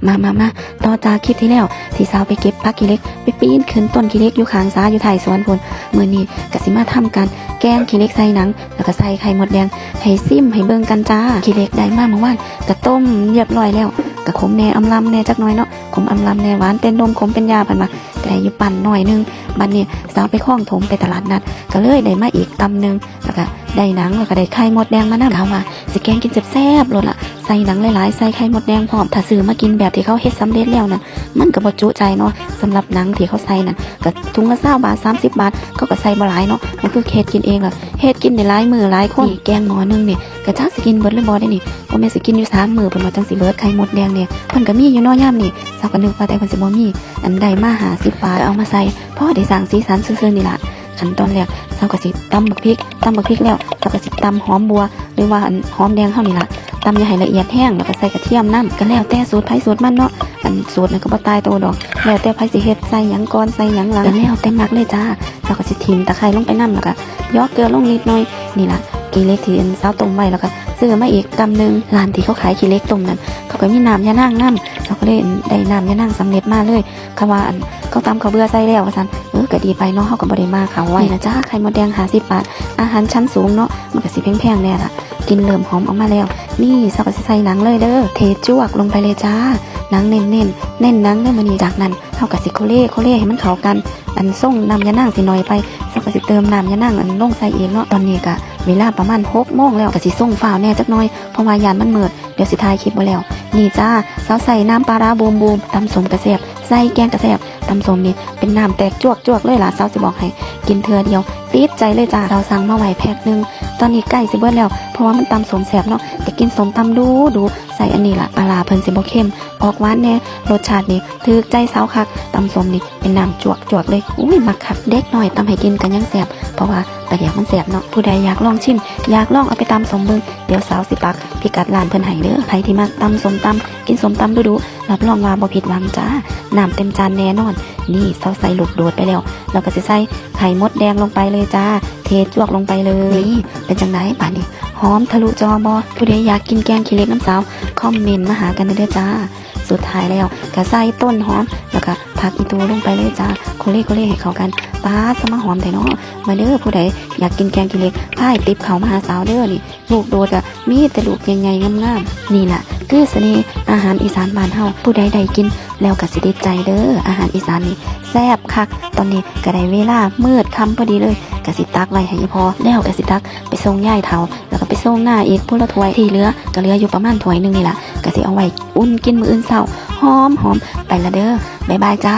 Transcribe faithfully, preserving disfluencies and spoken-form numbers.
มามามา ต่อจากคลิปที่แล้ว ที่สาวไปเก็บผักขี้เหล็ก ไปปีนขึ้นต้นขี้เหล็กอยู่ข้างสาอยู่ท้ายสวนพุ้น มื้อนี้ก็สิมาทำการแกงขี้เหล็กใส่หนัง แล้วก็ใส่ไข่มดแดง ให้ซิมให้เบิ่งกันจ้า ขี้เหล็กได้มาเมื่อวาน ก็ต้มเรียบร้อยแล้ว ก็ขมแหน่อำลำแหน่จักหน่อยเนาะ ขมอำลำแหน่ หวานเป็นลมขมเป็นยา เพิ่นว่า ได้อยู่ปั่นหน่อยหนึ่ง บัดนี้สาวไปคลองถมไปตลาดนัด ก็เลยได้มาอีกตำหนึ่ง แล้วก็ได้หนัง แล้วก็ได้ไข่มดแดงมานำ กะว่าสิแกงกินแซ่บๆโลดล่ะ ใส่หนังหลายๆ ใส่ไข่มดแดงพร้อม ถ้าซื้อมากินแบบที่เขาเฮ็ดสำเร็จแล้วนั่น มันก็บ่จุใจเนาะ สำหรับหนังที่เขาใส่นั่น ก็ถุงละซาวบาท สามสิบบาท เขาก็ใส่บ่หลายเนาะ มันคือเฮ็ดกินเองล่ะ เฮ็ดกินได้หลายมื้อหลายคน นี่แกงหม้อหนึ่งนี่ ก็จักสิกินเบิดหรือบ่ได้นี่ บ่แม่นสิกินอยู่สามมื้อ เพิ่นว่าจั่งสิเบิด ไข่มดแดงเนี่ย เพิ่นก็มีอยู่เนาะยามนี้ สาวก็นึกว่าแต่เพิ่นสิบ่มี อันได้มาห้าสิบบาท เอามาใส่ พอได้สร้างสีสันซื่อๆนี่ล่ะ ขั้นตอนแรก สาวก็สิตำบักพริก ตำบักพริกแล้ว สาวก็สิตำหอมบัว หรือว่าอันหอมแดงเฮานี่ล่ะ ตำอย่าให้ละเอียดแฮง แล้วก็ใส่กระเทียมนำ ก็แล้วแต่สูตรไผสูตรมันเนาะ อันสูตรนั้นก็บ่ตายตัวดอก แล้วแต่ไผสิเฮ็ด ใส่หยังก่อน ใส่หยังหลัง ก็แล้วแต่มักเลยจ้า สาวก็สิถิ่มตะไคร้ลงไปนำ แล้วก็เหยาะเกลือลงนิดหน่อย นี่ล่ะ ขี้เหล็กที่อันสาวต้มไว้ แล้วก็ซื้อมาอีกกำหนึ่ง ร้านที่เขาขายขี้เหล็กต้มนั่น เขาก็มีน้ำยานางนำ สาวก็เลยได้น้ำยานางสำเร็จมาเลย เขาว่าอันเขาตำข้าวเบื่อใส่แล้วว่าซั่น เออ ก็ดีไปเนาะ เฮาก็บ่ได้มาเขาไว้นะจ้า ไข่มดแดงห้าสิบบาท อาหารชั้นสูงเนาะ มันก็สิแพงๆแน่ล่ะ กลิ่นเริ่มหอมออกมาแล้ว นี่สาวก็สิใส่หนังเลยเด้อ เทจวกลงไปเลยจ้า หนังเน้นๆ เน้นหนังเด้อมื้อนี้ จากนั้นเฮาก็สิโคเล่โคเล่ให้มันเข้ากัน อันทรงน้ำยานางสิน้อยไป สาวก็สิเติมน้ำยานางอันลงใส่อีกเนาะ ตอนนี้ก็เวลาประมาณหกโมงแล้ว ก็สิทรงฟ้าวแน่จักหน่อย เพราะว่าย้านมันมืด เดี๋ยวสิถ่ายคลิปบ่แล้ว นี่จ้า สาวใส่น้ำปลาร้าบูมบูม ตำส้มกะแซ่บ ใส่แกงกะแซ่บ ตำส้มนี่เป็นน้ำแตกจวกๆเลยล่ะ สาวสิบอกให้ กินเทื่อเดียวติดใจเลยจ้า สาวสั่งมาไว้แพ็คหนึ่ง ตอนนี้ใกล้สิเบิดแล้ว เพราะว่ามันตำส้มแซ่บเนาะ ก็กินส้มตำดูดู ใส่อันนี้ล่ะ ปลาร้าเพิ่นสิบ่เค็ม ออกหวานแน่ รสชาตินี่ถูกใจสาวคัก ตำส้มนี่เป็นน้ำจวกๆเลย อุ้ย มักคัก เด็กน้อยตำให้กินก็ยังแซ่บ เพราะว่าปลาแดกมันแซ่บเนาะ ผู้ใดอยากลองชิม อยากลองเอาไปตำส้มเบิ่ง เดี๋ยวสาวสิปักพิกัดร้านเพิ่นให้เด้อ ไผที่มักตำส้มตำ กินส้มตำดูดู รับรองว่าบ่ผิดหวังจ้า น้ำเต็มจานแน่นอน นี่สาวใส่ลูกโดดไปแล้ว แล้วก็สิใส่ไข่มดแดงลงไปเลยจ้า เทจวกลงไปเลย นี่ เป็นจั่งใดบาดนี้ หอมทะลุจอบ่ ผู้ใดอยากกินแกงขี้เหล็กนำสาว คอมเมนต์มาหากันเด้อจ้า สุดท้ายแล้วก็ใส่ต้นหอม แล้วก็ผักอีตูลงไปเลยจ้า โคเล่โคเล่ให้เข้ากัน ป๊าด สะมาหอมแท้เนาะ มาเด้อ ผู้ใดอยากกินแกงขี้เหล็ก พายติบเข้ามาหาสาวเด้อนี่ ลูกโดดอะ มีแต่ลูกใหญ่ๆงามๆ นี่ล่ะ คือเสน่ห์อาหารอีสานบ้านเฮา ผู้ใดได้กินแล้วก็สิติดใจเด้อ อาหารอีสานนี่แซ่บคัก ตอนนี้ก็ได้เวลามืดค่ำพอดีเลย ก็สิตักไว้ให้อีพ่อ แล้วก็สิตักไปส่งยายเฒ่า แล้วก็ไปส่งน้าอีกผู้ละถ้วย ที่เหลือก็เหลืออยู่ประมาณถ้วยหนึ่งนี่ล่ะ ก็สิเอาไว้อุ่นกินมื้ออื่นเช้า หอมๆ ไปละเด้อ บ๊ายบายจ้า